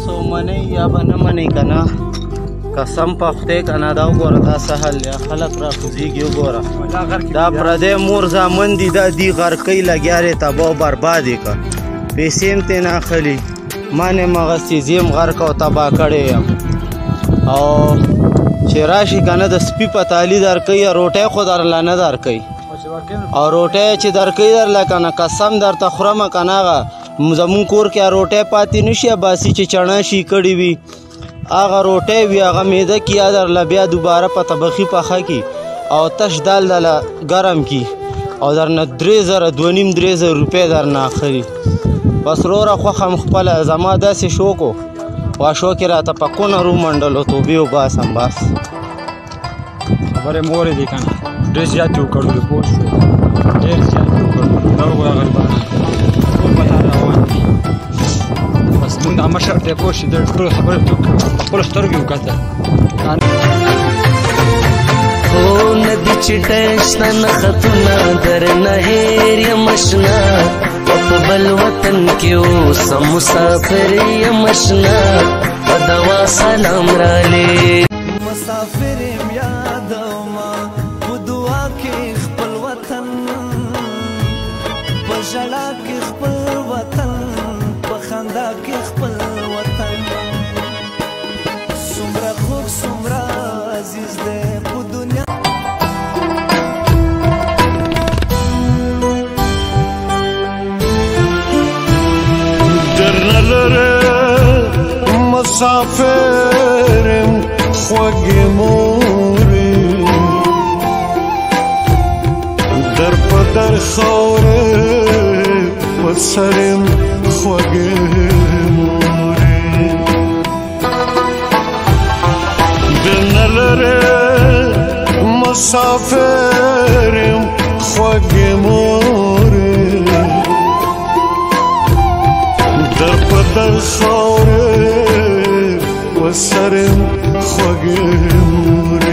تاسو منئ یا به نه منئ که نه، قسم په خدای که نه، دا وګوره دا څه حال دی، خلک را کوزېږي. وګوره دا پردی مور زامن دي، دا دي غرقۍ لګیا دی، تباه برباد یې کړه، پیسې هم ترې نه اخلي. ما نه یم اخیستې، زه یم غرق او تباه کړی یم. او چې راشي که نه د سپي په تالي درکوي، روټۍ خو درله نه درکوي، او روټۍ چې درکوي درله که نه قسم درته خورمه که نه، هغه زمونږ کور کې روټۍ پاتې نه شي، باسي چې چڼه شي کړې وي هغه روټۍ وي، هغه میده کي یا درله بیا دوباره په طبخي پخه کي او تش دال درله ګرم کي او درنه 3000 2.5 3000 روپۍ درنه اخلي. بس وروره خوښه م خپله زما داسې شوق و، وا شوق یې راته په کونه رومنډلو، توبې وباسم. بس خبرې مو اورېدې که نه، ډېر زیات یې وکړلو، پوه شو، ډېر زیات یې وکړلو. دا وګوره غریبان ټول په لار روان دي. بس مونږ دا مشر دی، پوه شو، د ټولو خبرې په خپلو سترګو یې وکتل. هو نه دي چټه شته نه خطونه درنه هېر یم اشنا، په بل وطن کې اوسم مسافر یم اشنا، په دوا سلام رالې. مسافر یم یادومه په دعا کې خپل وطن، په ژړا کې خپل وطن، په خندا کې خپل وطن. څومره خوږ څومره عزیز دی په دنیا. درنه لره مسافر یم خوږې مورې، در په در خاورې په سر یم خوږې مورې. درنه لره مسافر یم خوږې مورې، در په در خاورې په سر یم خوږې مورې.